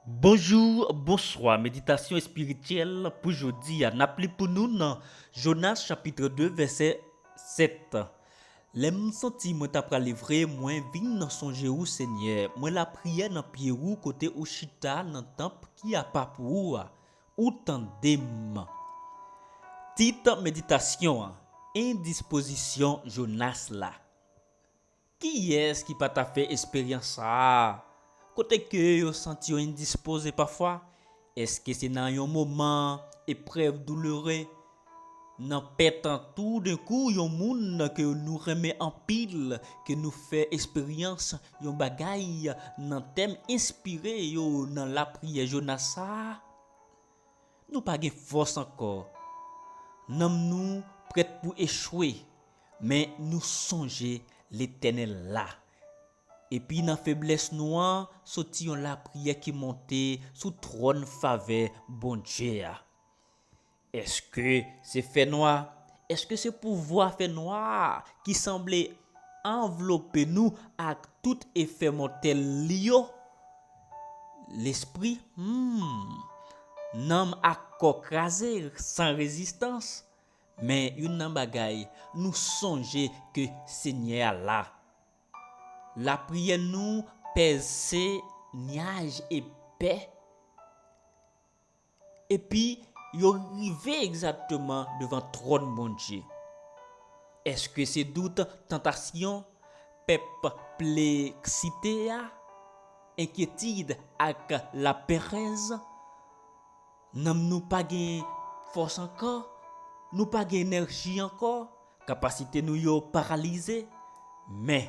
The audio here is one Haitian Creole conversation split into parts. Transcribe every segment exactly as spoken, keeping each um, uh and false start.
Bonjou, bonswa. Meditasyon espirityèl pou jodi a. N ap li pou nou nan Jonas chapit de, vèsè sèt. Lè m santi mwen ta prale vre, mwen vin nan sonje ou, Senyè. Mwen lapriyè nan pye ou kote ou chita nan tanp ki apa pou ou a. Ou tande m. Tit meditasyon an, endispozisyon Jonas la. Kiyès ki pa ta fè esperyans sa a? Kote ke yo santi yo endispoze pafwa? Èske se nan yon moman eprèv doulere? Nan pèt toudenkou yon moun ke nou renmen anpil, ke nou fè esperyans yon bagay nan tèm enspire yo nan lapriyè Jonas sa a? Nou pa gen fòs ankò. Nanm nou prèt pou echwe, men nou sonje Letènèl la. Epi nan feblès nou an, soti yon lapriyè ki monte sou twòn favè Bondye a. Èske se fènwa? Èske se pouvwa fènwa ki sanble anvlope nou ak tout efè mòtèl li yo? Lespri, hmm, nanm ak kò kraze, san rezistans. Men youn nan bagay, nou sonje ke Senyè a la. Lapriyè nou pèse nyaj epè, epi yo rive egzakteman devan twòn Bondye. Èske se dout, tantasyon, pèpleksite a, enkyetid ak laperèz? Nanm nou pa gen fòs ankò, nou pa gen enèji ankò, kapasite nou yo paralize. Men,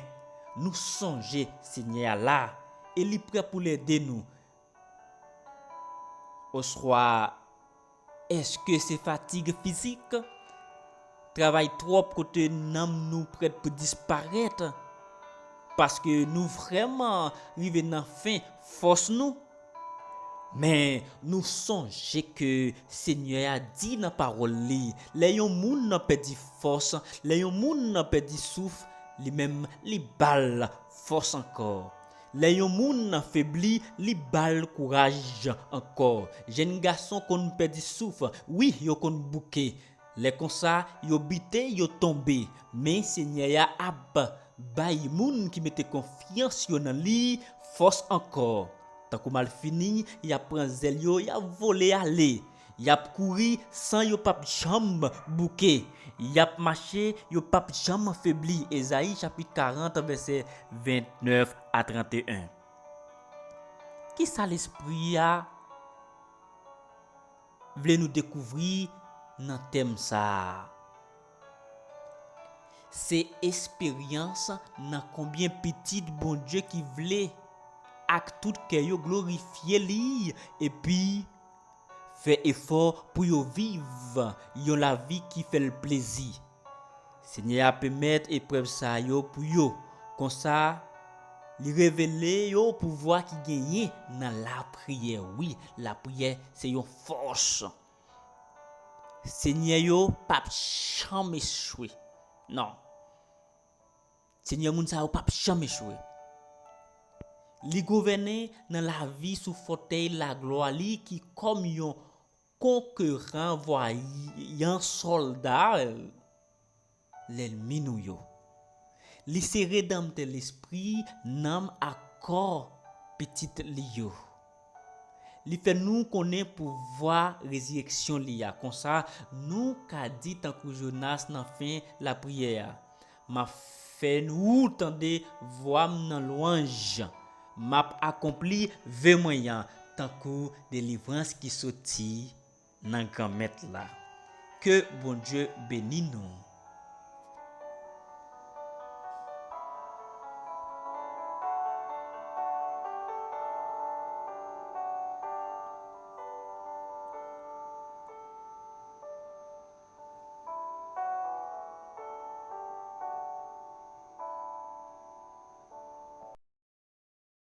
nou sonje Senyè a la, e li prè pou l ede nou. Oswa, èske se fatig fizik? Travay twòp kote nanm nou prèt pou disparèt? Paske nou vrèman rive nan fen fòs nou? Men, nou sonje ke Senyè a di nan pawòl li, lè yon moun nan pèdi fòs, lè yon moun nan pèdi souf, li menm li ba l fòs ankò. Lè yon moun nan febli, li ba l kouraj ankò. Jèn gason konn pèdi souf, wi, yo konn bouke. Lè konsa, yo bite, yo tonbe. Men Senyè a ap bay moun ki mete konfyans yo nan li fòs ankò. Tankou malfini, y ap pran zèl yo, y ap vole ale. Y ap kouri san yo p ap janm bouke. Y ap mache, yo p ap janm febli. Ezayi chapit karant, vèsè vennèf a tranteyen. Kisa Lespri a vle nou dekouvri nan tèm sa a? Se esperyans nan konbyen pitit Bondye ki vle ak tout kè yo glorifye li epi fè efò pou yo viv yon lavi ki fè l plezi. Senyè a pèmèt eprèv sa yo pou yo. Konsa, li revele yo pouvwa ki genyen nan lapriyè. Wi, lapriyè se yon fòs. Senyè yo p ap janm echwe. Non. Senyè moun sa yo p ap janm echwe. Li gouvène nan lavi sou fòtèy laglwa li ki kòm yon konkeran vwayan sòlda lènmi nou yo. Li se Redanmtè lespri, nanm ak kò pitit li yo. Li fè nou konnen pouvwa rezirèksyon li a. Konsa, nou ka di tankou Jonas nan fen lapriyè a, "M ap fè ou tande vwa m nan lwanj. M ap akonpli ve mwen an tankou delivrans ki soti nan Granmèt la." Ke Bondye beni nou.